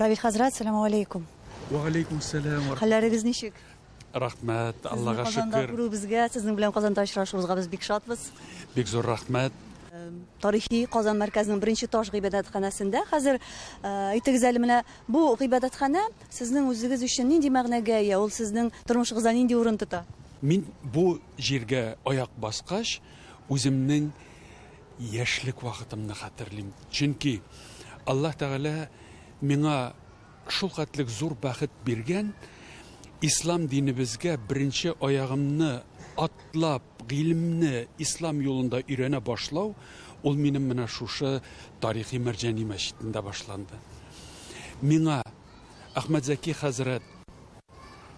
Равил хәзрәт, сәламу алейкум. Ва алейкум сәлам. Хәлләрегез ничек? Рәхмәт, Аллага Казанда шөкер. күрүебезгә, сезнең белән Казанда очрашуыбызга без бик шатбыз. Бик зур рәхмәт. Тарихи Казан мәркәзенең беренче таш гыйбадәтханәсендә хәзер әйтегез әле менә бу гыйбадәтханә сезнең үзегез өчен нинди мәгънәгә ия? Ул сезнең тормышыгызда нинди урын тота? Мин бу җиргә аяк баскач, үземнең яшьлек вакытымны хәтерлим. Чөнки Аллаһ Тәгалә миңа шулхәтлек зур бәхет биргән, ислам динебезгә беренче аягымны атлап, гыйлемне ислам юлында өйрәнә башлау, ул минем менә шушы тарихи Мәрҗани мәчетендә башланды. Миңа Әхмәтзәки хәзрәт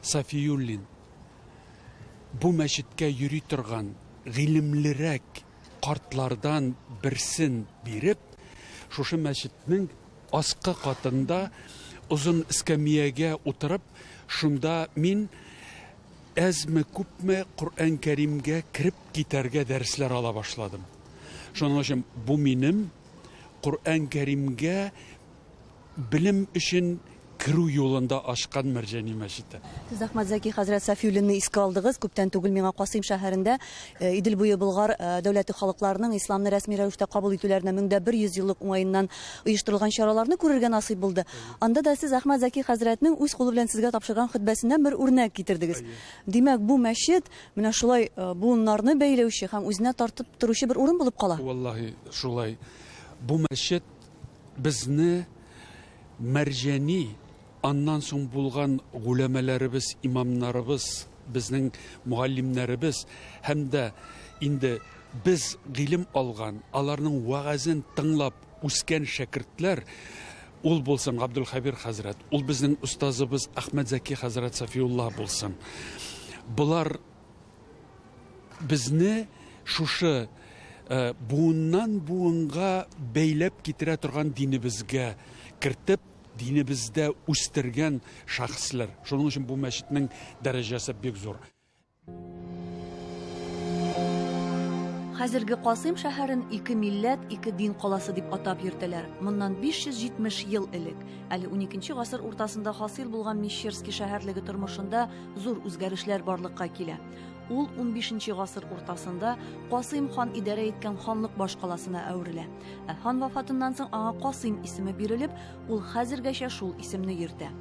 Сафиуллин бу мәчеткә йөри торган гыйлемлерәк картлардан берсен биреп, шушы мәчетнең аскы катында озын эскәмиягә утырып, шунда мин әзме-күпме Коръән Кәримгә кереп китәргә дәресләр ала башладым. Шуның өчен бу минем Коръән Кәримгә белем өчен керү юлында ачкан Мәрҗани мәчете. Сез Әхмәтзәки хәзрәт Сафиуллинны искә алдыгыз. Күптән түгел миңа Касыйм шәһәрендә Идел буе Болгар дәүләте халыкларының исламны рәсми рәвештә кабул итүләренә 1100 еллык уңаеннан оештырылган чараларны күрергә насыйп булды. Анда да сез Әхмәтзәки хәзрәтнең үз кулы белән сезгә тапшырган хөтбәсеннән бер үрнәк китердегез. Димәк, бу мәчет менә шулай буыннарны бәйләүче һәм үзенә тартып торучы бер урын булып кала. Валлаһи, шулай. Бу мәчет безне Мәрҗани, аннан соң булган голәмәләребез, имамнарыбыз, безнең мөгаллимнәребез һәм дә инде без гыйлем алган, аларның вәгазен тыңлап үскән шәкертләр, ул булсын Габдулхәбир хәзрәт, ул безнең остазыбыз Әхмәтзәки хәзрәт Сафиулла булсын. Болар безне шушы буыннан буынга бәйләп китерә торган динебезгә кертеп, динебездә үстергән шәхесләр. Шуның өчен бу мәчетнең дәрәҗәсе бик зур. Хәзерге Касыйм шәһәрен ике милләт, ике дин каласы дип атап йөртәләр. Моннан 570 ел элек, әле уникенче гасыр уртасында хасил булган Мещерский шәһәрлеге тормышында зур үзгәрешләр барлыкка килә. Ул унбишенче гасыр уртасында Касыйм хан идарә иткән ханлык башкаласына әверелә. Ә хан вафатыннан соң аңа Касыйм исеме бирелеп, ул хәзергәчә шул исемне йөртә.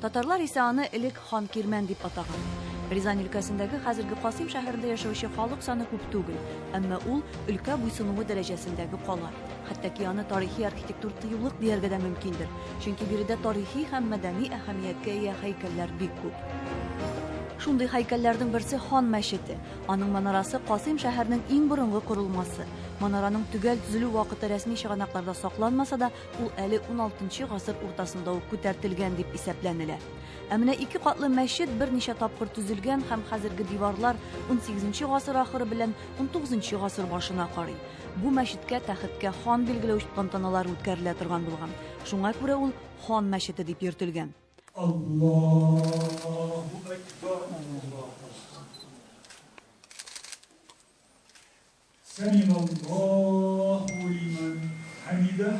Татарлар исә аны элек Хан Кирмән дип атаган. Рязань өлкәсендәге хәзерге Касыйм шәһәрендә яшәүче халык саны күп түгел, әмма ул өлкә буйсынуы дәрәҗәсендәге кала. Хәтта ки аны тарихи архитектур тыюлык дияргә дә мөмкиндер, чөнки биредә тарихи һәм мәдәни әһәмияткә ия һәйкәлләр бик күп. Шундый һәйкәлләрнең берсе Хан мәчете. Аның манарасы Касыйм шәһәренең иң борынгы корылмасы. Манараның төгәл төзелү вакыты рәсми чыганакларда сакланмаса да, ул әле уналтынчы гасыр уртасында ук күтәртелгән дип исәпләнелә. Ә менә ике катлы мәчет берничә тапкыр төзелгән һәм хәзерге диварлар унсигезенче гасыр ахыры белән унтугызынчы гасыр башына карый. Бу мәчеткә тәхеткә хан билгеләү тантаналары үткәрелә торган булган. Шуңа күрә ул Хан мәчете дип йөртелгән. Аллаһу әкбәр, Аллаһу Сәмигаллаһу лимән хәмидәһ.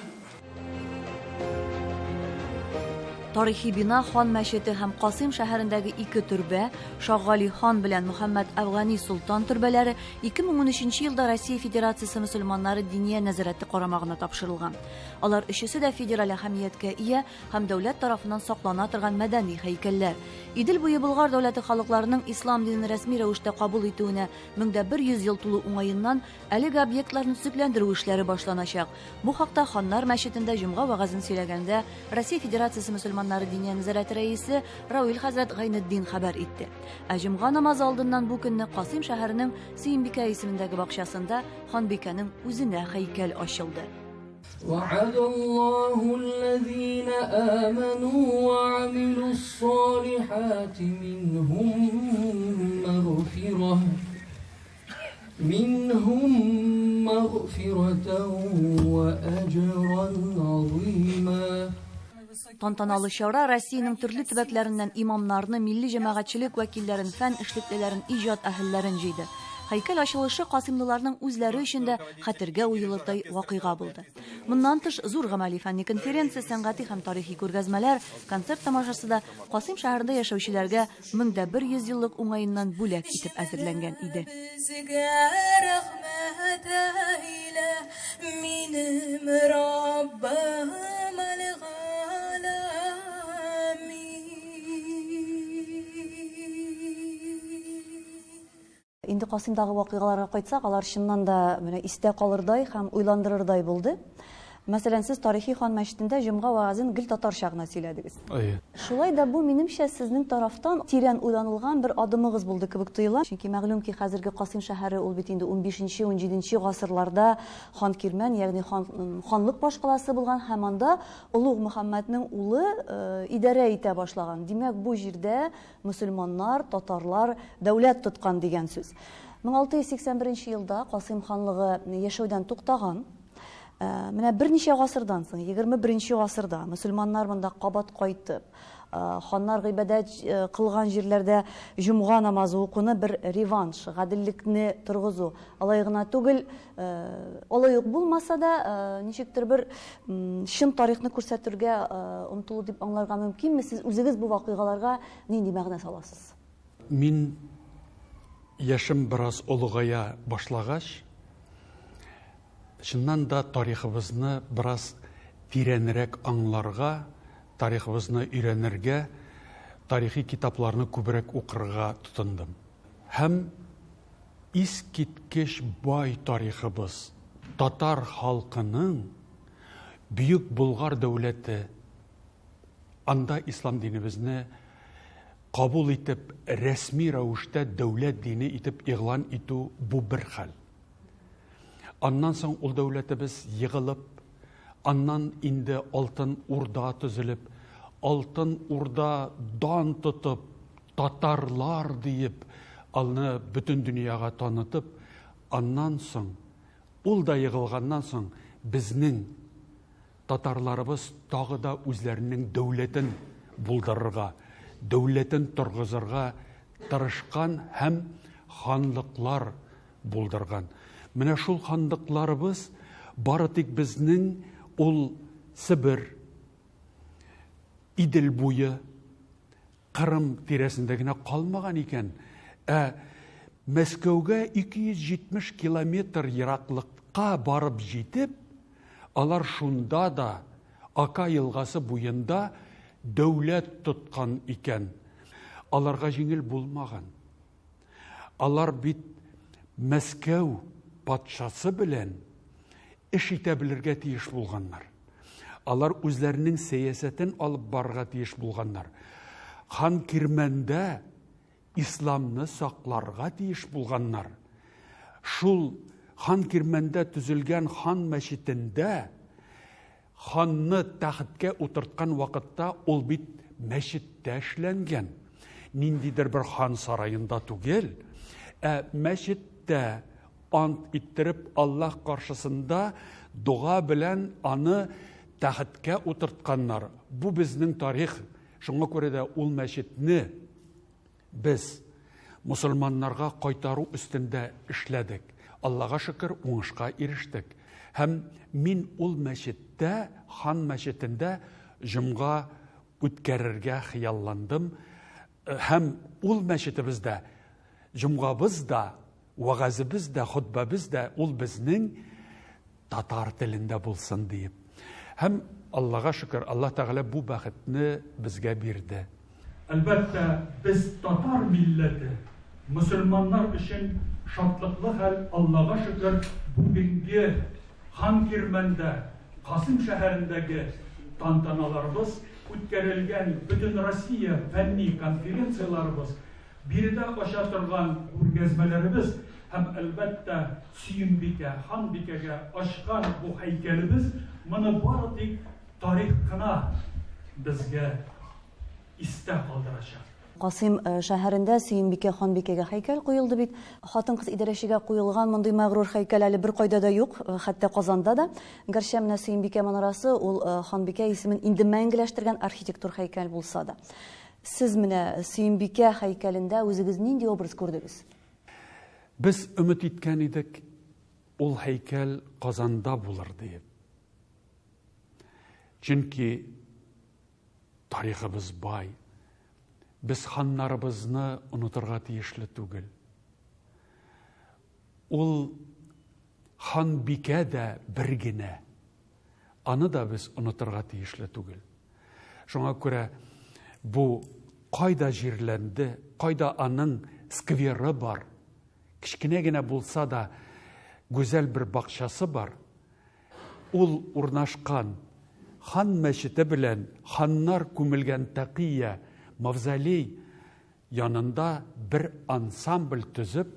Тарихи бина Хан мәчете һәм Касыйм шәһәрендәге ике төрбә, Шаһгали хан белән Мөхәммәд Әфгани солтан төрбәләре 2013 нче елда Россия Федерациясе мөселманнары Диния нәзарәте карамагына тапшырылган. Алар өчесе дә федераль әһәмияткә ия һәм дәүләт тарафыннан саклана торган мәдәни һәйкәлләр. Идел буе Болгар дәүләте халыкларының ислам динен рәсми рәвештә кабул итүенә 1100 ел тулу уңаеннан Әлеге объектларны төзекләндерү эшләре башланачак. Бу хакта Ханнар мәчетендә җомга вәгазен сөйләгәндә Россия Федерациясе мөселманнары Диния нәзарәте рәисе Рауил хәзрәт Гайнетдин хәбәр итте. Ә җомга намазы алдыннан бу көнне Касыйм шәһәренең Сөембикә исемендәге бакчасында ханбикәнең үзенә һәйкәл ачылды. وعد الله الذين آمنوا وعملوا الصالحات منهم مغفرة منهم مغفرة وأجرا عظيما. Тантаналы чара Россиянең төрле төбәкләреннән имамнарны, милли җәмәгатьчелек вәкилләрен, фән эшлеклеләрен, иҗат әһелләрен җыйды. Һәйкәл ачылышы касыймлыларның үзләре өчен дә хәтергә уелырдай вакыйга булды. Моннан тыш, зур гамәли фәнни конференция, сәнгати һәм тарихи күргәзмәләр, концерт тамашасы да Касыйм шәһәрендә яшәүчеләргә 1100 еллык уңаеннан бүләк итеп әзерләнгән иде. Безгә рәхмәт әйлә, минем Раббым әл-Галәмин. Инде Касыймдагы вакыйгаларга кайтсак, алар чыннан да менә истә калырдай һәм уйландырырдай булды. Мәсәлән, сез тарихи хан мәчетендә җомга вәгазен гел татарча гына сөйләдегез. Әйе. Шулай да бу, минемчә, сезнең тарафтан тирән уйланылган бер адымыгыз булды кебек тоела. Чөнки мәгълүм ки, хәзерге Касыйм шәһәре ул бит инде унбишенче, унҗиденче гасырларда хан Кирмән, ягъни хан, ханлык башкаласы булган һәм анда Олуг Мөхәммәднең улы идарә итә башлаган. Димәк, бу җирдә Мөселманнар, татарлар дәүләт тоткан дигән сүз. 1681 нче елда Касыйм ханлыгы яшәүдән туктаган. Менә берничә гасырдан соң, 21 нче гасырда мөселманнар монда кабат кайтып, ханнар гыйбадәт кылган җирләрдә җомга намазы укуны бер реванш, гаделлекне торгызу, алай гына түгел, алай ук булмаса да, ничектер бер чын тарихны күрсәтергә омтылу дип аңларга мөмкинме? Сез үзегез бу вакыйгаларга нинди мәгънә саласыз? Мин яшем бераз олыгая башлагач, чыннан да тарихыбызны бераз тирәнрәк аңларга, тарихыбызны өйрәнергә, тарихи китапларны күбрәк укырга тотындым. Һәм искиткеч бай тарихыбыз, татар халкының Бөек Болгар дәүләте, анда ислам динебезне кабул итеп, рәсми рәвештә дәүләт дине итеп игълан итү бу бер хәл. Аннан соң ул дәүләтебез егылып, аннан инде Алтын Урда төзелеп, Алтын Урда дан тотып, татарлар диеп, алны бөтен дөньяга танытып, аннан соң, ул да егылганнан соң, безнең татарларыбыз тагы да үзләренең дәүләтен булдырырга, дәүләтен торгызырга тырышкан һәм ханлыклар булдырган. Менә шул ханлыкларыбыз бары тик безнең ул Себер, Идел буе, Кырым тирәсендә генә калмаган икән, ә Мәскәүгә 270 километр ераклыкка барып җитеп, алар шунда да Ока елгасы буенда дәүләт тоткан икән. Аларга җиңел булмаган. Алар бит Мәскәү патшасы белән эш итә белергә тиеш булганнар. Алар үзләренең сәясәтен алып барырга тиеш булганнар. Хан Кирмәндә исламны сакларга тиеш булганнар. Шул Хан Кирмәндә төзелгән хан мәчетендә Ханны тәхеткә утырткан вакытта ул бит мәчеттә эшләнгән. Ниндидер бер хан сараенда түгел, ә мәчеттә ант иттереп Аллаһ каршысында дога белән аны тәхеткә утыртканнар. Бу безнең тарих. Шуңа күрә дә ул мәчетне Без мосылманнарга кайтару өстендә эшләдек. Аллага шөкер, уңышка ирештек. Һәм мин ул мәчеттә, Хан мәчетендә җомга үткәрергә хыялландым. Һәм ул мәчетебездә җомгабыз да, вәгазебез дә, хотбәбез дә ул безнең татар телендә булсын диеп. Һәм Аллага шөкер, Аллаһ Тәгалә бу бәхетне безгә бирде. Әлбәттә, без татар милләте, мөселманнар өчен шатлыклы хәл, Аллага шөкер, бүгенге Ханкирмәндә, Касыйм шәһәрендәге тантаналарыбыз, үткәрелгән Бөтенроссия фәнни конференцияләребез, Биредә ача торган күргәзмәләребез һәм, әлбәттә, Сөембикә ханбикәгә ачкан бу һәйкәлебез моны бары тик тарих кына безгә истә калдырачак. Касыйм шәһәрендә Сөембикә ханбикәгә һәйкәл куелды бит. Хатын-кыз идарәчегә куелган мондый мәгърур һәйкәл әле беркайда да юк, хәтта Казанда да. Гәрчә менә Сөембикә манарасы ул ханбикә исемен инде мәңгеләштергән архитектур һәйкәл булса да. Сез менә Сөембикә һәйкәлендә үзегез нинди образ күрдегез? Без өмет иткән идек, ул һәйкәл Казанда булыр диеп. Чөнки тарихыбыз бай. Без ханнарыбызны онытырга тиешле түгел. Ул ханбикә дә бер генә. Аны да без онытырга тиешле түгел. Шуңа күрә бу кайда җирләнде, кайда аның скверы бар, кечкенә генә булса да гүзәл бер бакчасы бар, ул урнашкан хан мәчете белән ханнар күмелгән тәкыя мавзолей янында бер ансамбль төзеп,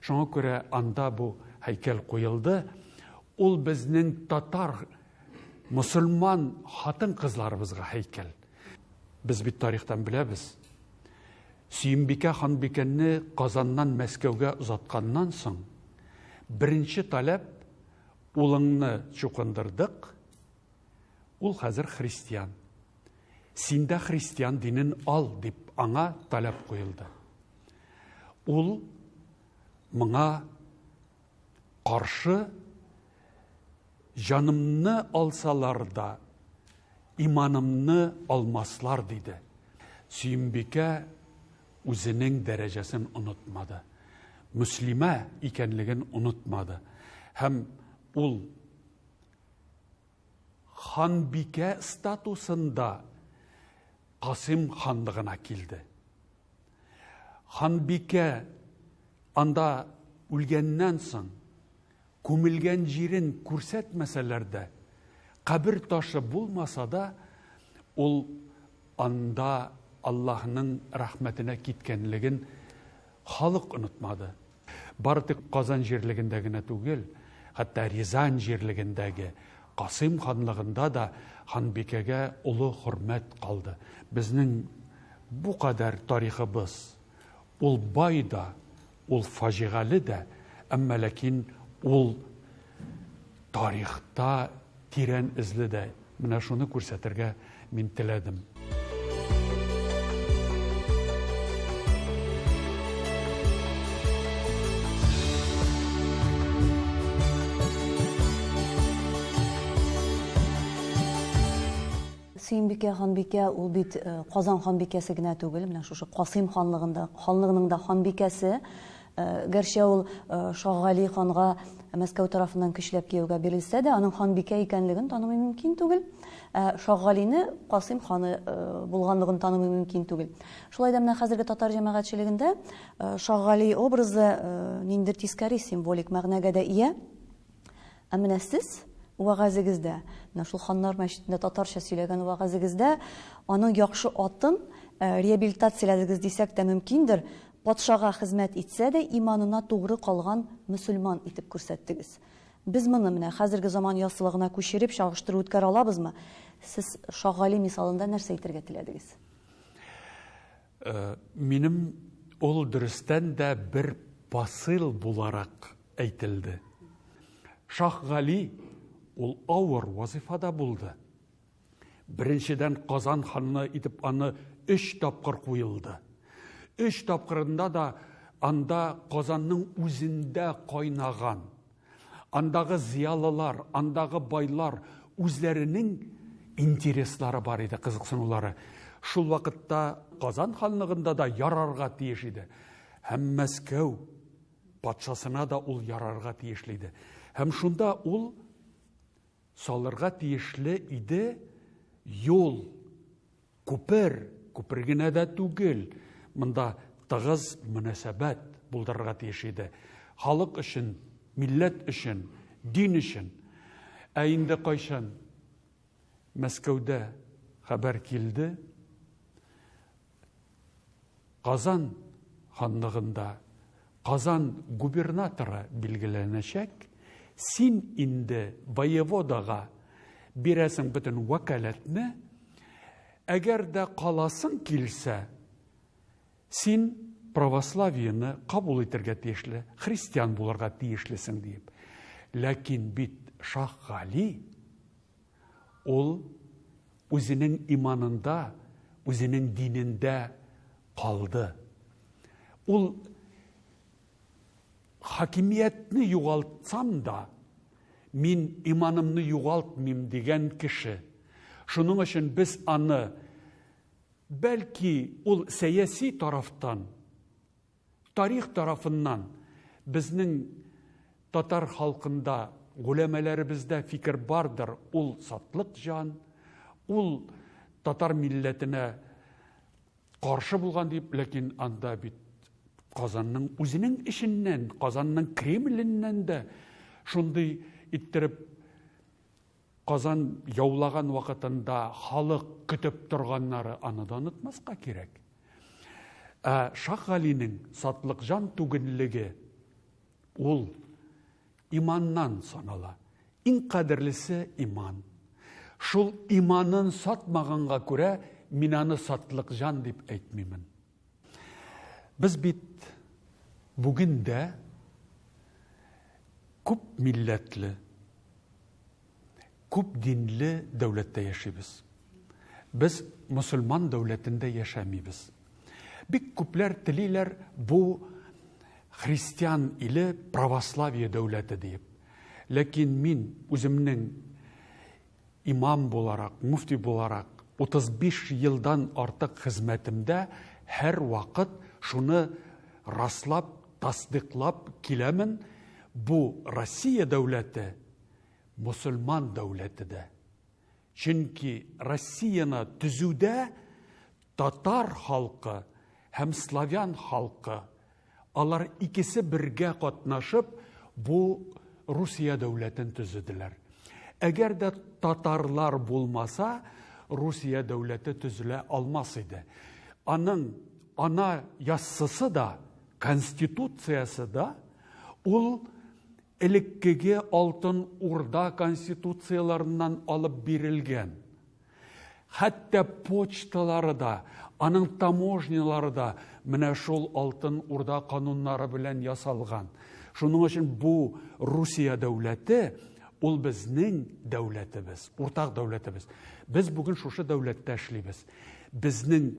шуңа күрә анда бу һәйкәл куелды. Ул безнең татар мосылман хатын-кызларыбызга һәйкәл. Без бит тарихтан беләбез. Сөембикә ханбикәне Казаннан Мәскәүгә озатканнан соң, беренче таләп улыңны чукындырдык, ул хәзер христиан. Син дә христиан динен ал, дип аңа таләп куелды. Ул моңа каршы җанымны алсалар да, иманымны алмаслар, диде. Сөембикә үзенең дәрәҗәсен онытмады. Мөслимә икәнлеген онытмады. Һәм ул ханбикә статусында Касыйм ханлыгына килде. Ханбикә анда үлгәннән соң күмелгән җирен күрсәтмәсәләр дә, кабер ташы булмаса да, ул анда Аллаһның рәхмәтенә киткәнлеген халык онытмады. Бары тик Казан җирлегендә генә түгел, хәтта Рязань җирлегендәге Касыйм ханлыгында да ханбикәгә олы хөрмәт калды. Безнең бу кадәр тарихыбыз, ул бай да, ул фаҗигале дә, әмма ләкин ул тарихта тирән эзле дә. Менә шуны күрсәтергә мин теләдем. Сөембикә ханбикә ул бит э, Казан ханбикәсе генә түгел, менә шушы Касыйм ханлыгында, ханлыгының да ханбикәсе. Э, гәрчә ул э, Шаһгали ханга Мәскәү тарафыннан көчләп кияүгә бирелсә дә, аның ханбикә икәнлеген танымый мөмкин түгел. Ә Шаһгалине Касыйм ханы э, булганлыгын танымый мөмкин түгел. Шулай да менә хәзерге татар җәмәгатьчелегендә Шаһгали образы ниндидер тискәре символик мәгънәгә дә ия. Ә менә сез вәгазегездә, менә шул ханнар мәчетендә татарча сөйләгән вәгазегездә аның яхшы атын реабилитацияләдегез дисәк тә мөмкиндер, Патшага хезмәт итсә дә, иманына тугры калган мөселман итеп күрсәттегез. Без моны менә хәзерге заман яссылыгына күчереп, чагыштыру үткәрә алабызмы? Сез Шаһгали мисалында нәрсә әйтергә теләдегез? Минем ул дөрестән дә бер посыл буларак әйтелде. Шаһгали ул авыр вазыйфада булды. Беренчедән, Казан ханы итеп аны өч тапкыр куелды. Өч тапкырында да анда Казанның үзендә кайнаган, андагы зыялылар, андагы байлар үзләренең интереслары бар иде, кызыксынулары. Шул вакытта Казан ханлыгында да ярарга тиеш иде. Һәм Мәскәү патшасына да ул ярарга тиешле иде. Һәм шунда ул Салырга тиешле иде юл, күпер, күпер генә дә түгел, монда тыгыз мөнәсәбәт булдырырга тиеш иде. Халык өчен, милләт өчен, дин өчен. Ә инде кайчан Мәскәүдә хәбәр килде, Казан ханлыгында Казан губернаторы билгеләнәчәк, син инде воеводага бирәсең бөтен вәкаләтне, әгәр дә каласың килсә, син православиене кабул итәргә тиешле, христиан булырга тиешлесең диеп. Ләкин бит Шаһ Гали Ул үзенең иманында, үзенең динендә калды. Ул Хакимиятне югалтсам да, мин иманымны югалтмыйм дигән кеше. Шуның өчен без аны, бәлки, ул сәяси тарафтан, тарих тарафыннан безнең татар халкында, голәмәләребездә фикер бардыр, ул сатлык җан, ул татар милләтенә каршы булган дип, ләкин анда бит Казанның үзенең эченнән, Казанның Кремленнән дә шундый иттереп Казан яулаган вакытында халык көтеп торганнары, аны да онытмаска кирәк. Ә Шаһ Галинең сатлыкҗан түгеллеге ул иманнан санала. Иң кадерлесе иман. Шул иманын сатмаганга күрә мин аны сатлыкҗан дип әйтмимен. Без бит бүген дә күп милләтле, күп динле дәүләттә яшибез. Без мосылман дәүләтендә яшәмибез. Бик күпләр телиләр бу христиан иле православие дәүләте диеп. Ләкин мин үземнең имам буларак, муфти буларак 35 елдан артык хезмәтемдә һәрвакыт шуны раслап, тасдыйклап киләмен, бу Россия дәүләте мосылман дәүләте дә. Чөнки Россияне төзүдә татар халкы һәм славян халкы, алар икесе бергә катнашып, бу Русия дәүләтен төзеделәр. Әгәр дә татарлар булмаса, Русия дәүләте төзелә алмас иде. Аның ана яссысы да, конституциясе дә ул элеккеге Алтын Урда конституцияләреннән алып бирелгән. Хәтта почталары да, аның таможнялары да менә шул Алтын Урда кануннары белән ясалган. Шуның өчен бу Русия дәүләте, ул безнең дәүләтебез, уртак дәүләтебез. Без бүген шушы дәүләттә эшлибез. Безнең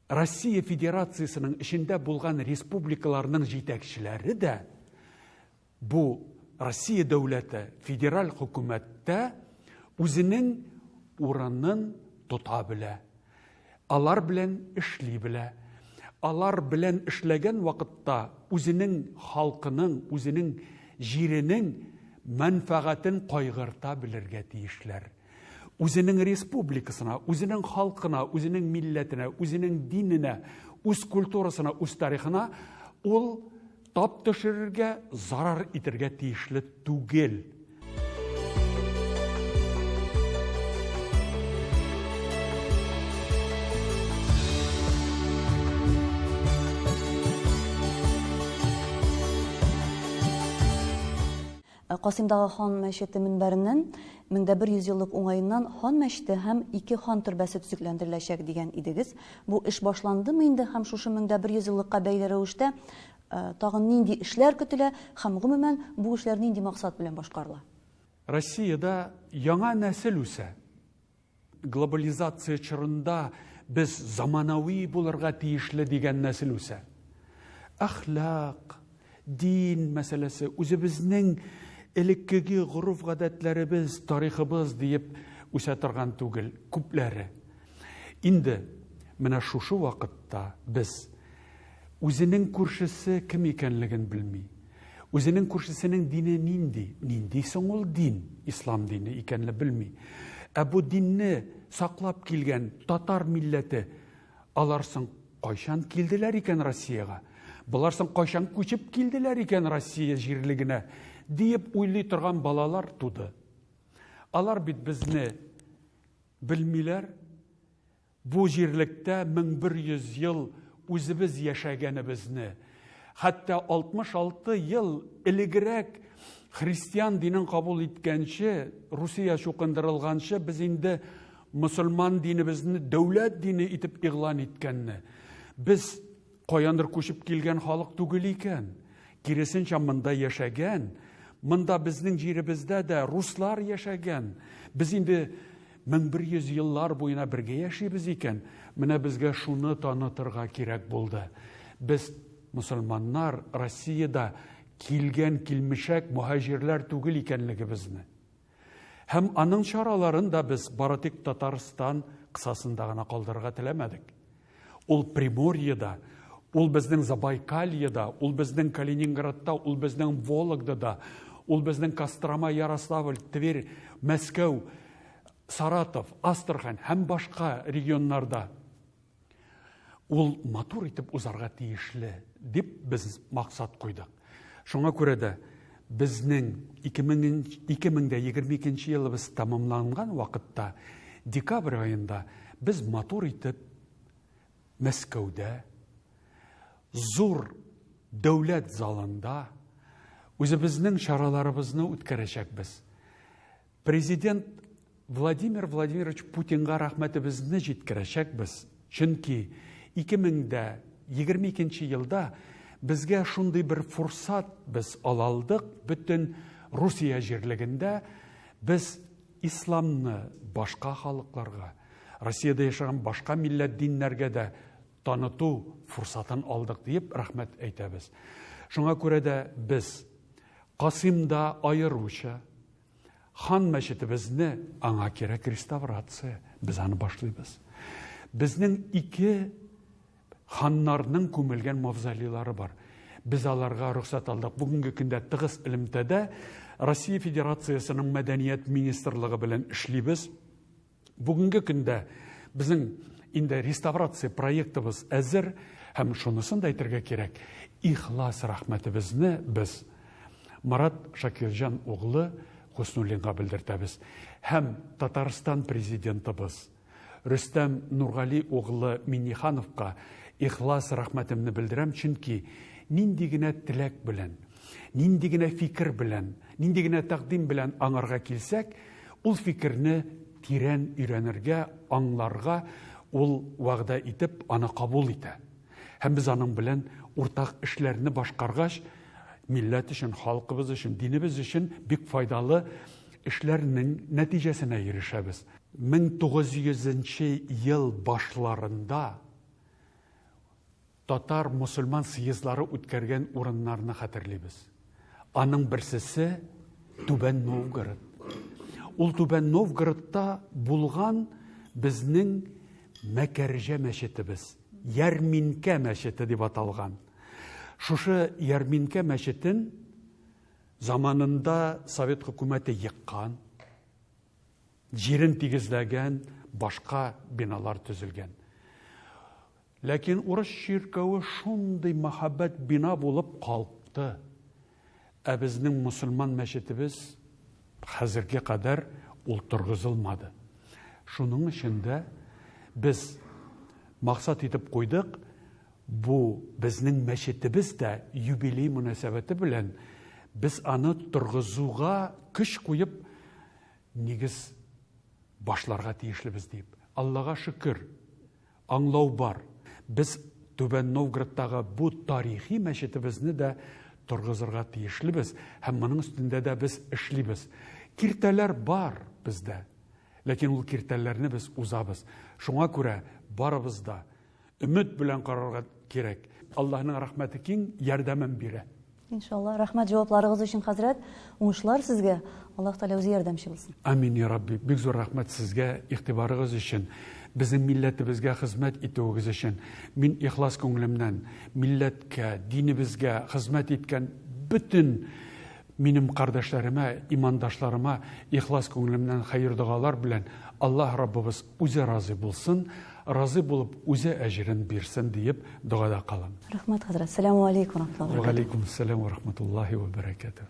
Россия Федерациясенең эчендә булган республикаларның җитәкчеләре дә бу Россия дәүләте федераль хөкүмәттә үзенең урынын тота белә. Алар белән эшли белә. Алар белән эшләгән вакытта үзенең халкының, үзенең җиренең мәнфәгатен кайгырта белергә тиешләр. Үзенең республикасына, үзенең халкына, үзенең милләтенә, үзенең диненә, үз культурасына, үз тарихына ул тап төшерергә, зарар итергә тиешле түгел. Касыймдагы хан мәчете мөнбәреннән 1100 еллык уңаеннан хан мәчете һәм ике хан төрбәсе төзекләндереләчәк дигән идегез. Бу эш башландымы инде һәм шушы 1100 еллыкка бәйле рәвештә тагын нинди эшләр көтелә һәм гомумән бу эшләр нинди максат белән башкарыла? Россиядә яңа нәсел үсә. Глобализация чорында без заманауи булырга тиешле дигән нәсел үсә. Әхлак, дин мәсьәләсе, үзебезнең элеккеге гореф-гадәтләребез, тарихыбыз диеп үсә торган түгел, күпләре. Инде менә шушы вакытта без Үзенең күршесе кем икәнлеген белми. Үзенең күршесенең дине нинди, нинди соң ул дин, ислам дине икәнле белми. Ә бу динне саклап килгән татар милләте, алар соң кайчан килделәр икән Россиягә? Болар соң кайчан күчеп килделәр икән Россия җирлегенә? диеп уйлый торган балалар туды. Алар бит безне белмиләр. Бу җирлектә 1100 ел үзебез яшәгәнебезне, хәтта 66 ел элегрәк христиан динен кабул иткәнче, Русия чукындырылганчы без инде мосылман динебезне дәүләт дине итеп игълан иткәнне. Без каяндыр күчеп килгән халык түгел икән. Киресенчә, монда яшәгән, монда безнең җиребездә дә руслар яшәгән. Без инде 1100 еллар буена бергә яшибез икән, менә безгә шуны танытырга кирәк булды. Без мосылманнар Россиядә килгән килмешәк мөһаҗирләр түгел икәнлегебезне. Һәм аның чараларын да без бары тик Татарстан кысасында гына калдырырга теләмәдек. Ул Приморьеда, ул безнең Забайкальеда, ул безнең Калининградта, ул безнең Вологдада, ул безнең Кострома, Ярославль, Тверь, Мәскәү, Саратов, Астрахань һәм башка регионнарда ул матур итеп узарга тиешле дип без максат куйдык. Шуңа күрә дә безнең 2022 елыбыз тәмамланган вакытта, декабрь аенда без матур итеп Мәскәүдә зур дәүләт залында үзебезнең чараларыбызны үткәрәчәкбез. Президент Владимир Владимирович Путинга рәхмәтебезне җиткерәчәкбез, чөнки 2022 елда безгә шундый бер форсат без ала алдык, бөтен Русия җирлегендә без исламны башка халыкларга, Россиядә яшәгән башка милләт диннәргә дә таныту форсатын алдык диеп рәхмәт әйтәбез. Шуңа күрә дә без Касыймда аеруча Хан мәчетебезне аңа кирәк реставрация, без аны башлыйбыз. Безнең ике ханнарның күмелгән мавзолейлары бар. Без аларга рөхсәт алдык. Бүгенге көндә тыгыз элемтәдә Россия Федерациясенең мәдәният министрлыгы белән эшлибез. Бүгенге көндә безнең инде реставрация проектыбыз әзер һәм шунысын да әйтергә кирәк, ихлас рәхмәтебезне без Марат Шакирҗан углы Хөснуллинга белдертәбез һәм Татарстан президентыбыз Рөстәм Нургали углы Миннихановка ихлас рәхмәтемне белдерәм, чөнки нинди генә теләк белән, нинди генә фикер белән, нинди генә тәкъдим белән аңарга килсәк, ул фикерне тирән өйрәнергә, аңларга ул вәгъдә итеп, аны кабул итә. Һәм без аның белән уртак эшләрне башкаргач, милләт өчен, халкыбыз өчен, динебез өчен бик файдалы эшләрнең нәтиҗәсенә ирешәбез. 1900 нче ел башларында Татар мосылман съездлары үткәргән урыннарны хәтерлибез. Аның берсесе Түбән Новгород. Ул Түбән Новгородта булган безнең Мәкәрҗә мәчетебез, Ярминкә мәчете дип аталган. Шушы Ярминкә мәчетен заманында Совет хөкүмәте еккан, җирен тигезләгән, башка биналар төзелгән. Ләкин урыс чиркәве шундый мәһабәт бина булып калкты. Ә безнең мосылман мәчетебез хәзерге кадәр ул торгызылмады. Шуның өчен дә без максат итеп куйдык, бу безнең мәчетебез дә юбилей мөнәсәбәте белән без аны торгызуга көч куеп нигез башларга тиешлебез дип. Аллага шөкер, Аңлау бар, без Түбән Новгородтагы бу тарихи мәчетебезне дә торгызырга тиешлебез һәм моның өстендә дә без эшлибез. Киртәләр бар бездә, ләкин ул киртәләрне без узабыз. Шуңа күрә барыбыз да өмет белән карарга кирәк. Аллаһның рәхмәте киң, ярдәмен бирә. Иншалла. Рәхмәт җавапларыгыз өчен, хәзрәт. Уңышлар сезгә. Аллаһ Тәгалә үзе ярдәмче булсын. Амин, я Рабби. Бик зур рәхмәт сезгә игътибарыгыз өчен, безнең милләтебезгә хезмәт итүегез өчен. Мин ихлас күңелемнән милләткә, динебезгә хезмәт иткән бөтен минем кардәшләремә, имандашларыма ихлас күңелемнән хәер-догалар белән Аллаһ Раббыбыз үзе разый булсын, разый булып үзе әҗерен бирсен диеп догада калам. Рәхмәт, хәзрәт. Сәламү алейкум ва рахматуллаһи ва бәрәкәтүһ. Ва алейкум сәлам ва рахматуллаһи ва бәрәкәтүһ.